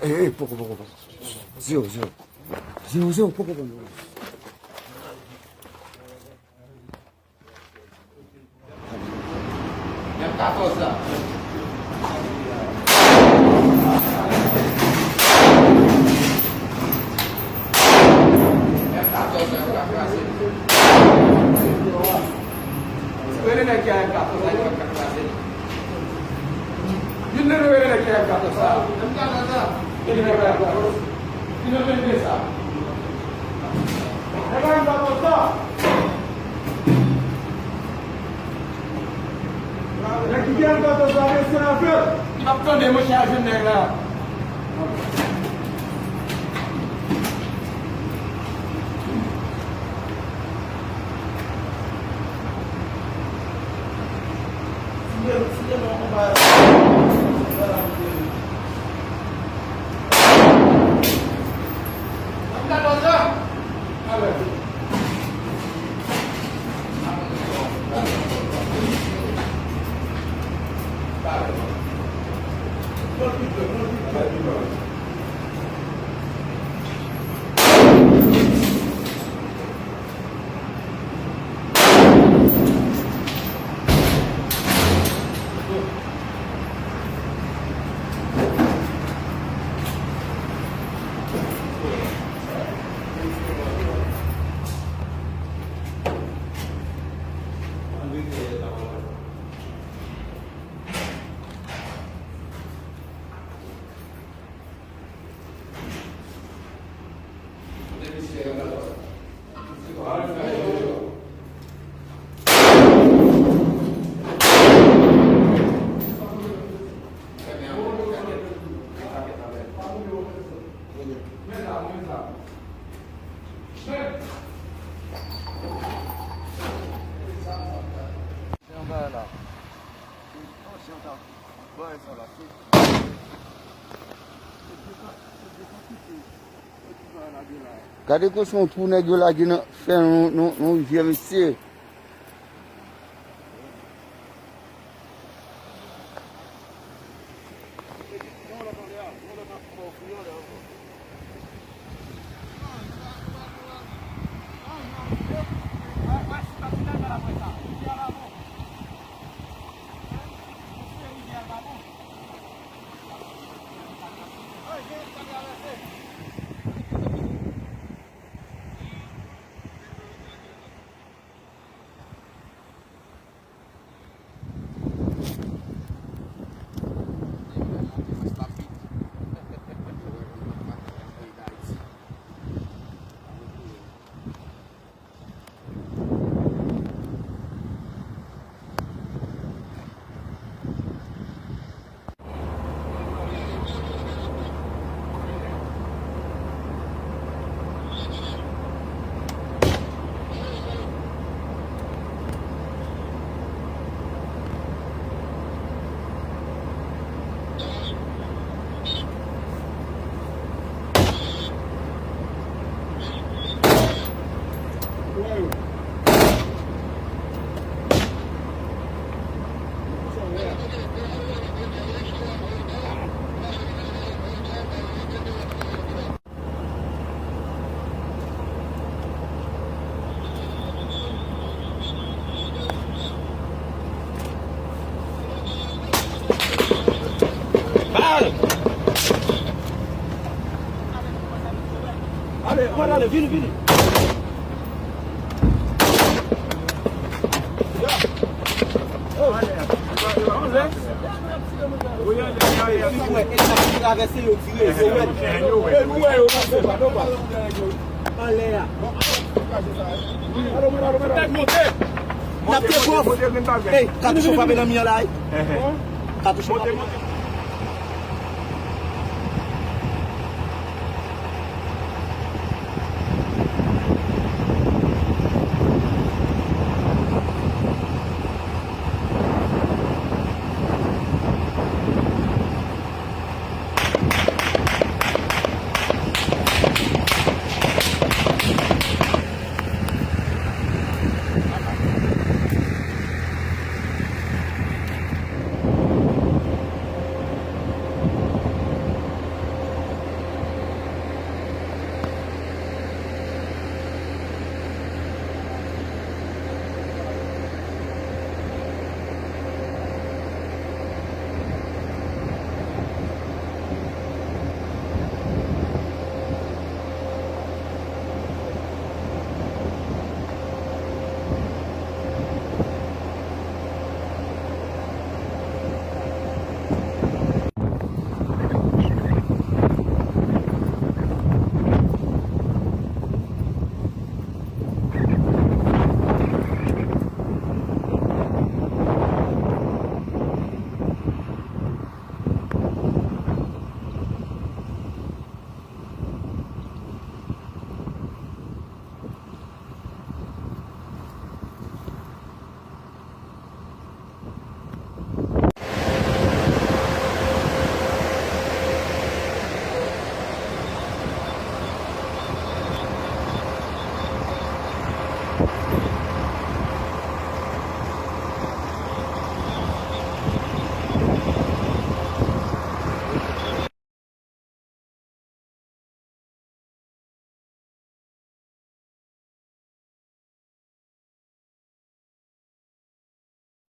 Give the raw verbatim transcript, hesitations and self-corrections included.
Eh, eh, poko, poko, poko. Zewo, zewo. Zewo, zewo, poko, poko. Nèf katòz la. Nèf katòz la, yo ka kraze. Rele nèg ki a M katòz la, yo ka kraze. Vin rele, rele nèg ki a M katòz la. M katòz la. Rele nèg ki a M katòz. Vin rele sa. Nèg a M katòz la. Nèg ki gen M katòz la, mesye, n ap fè. Li p ap tande, monchè, a jwenn nèg la. Gade kochon twou nèg yo lage nan fè nan, nan, nan rivyè, mesye. Ale, ale, ale, vini, vini. Travèse yo tire, yo wè. Anlè a. N ap tire pwòf. Ey, katouch yo frape nan mi an la, ey. Katouch yo frape nan mi an.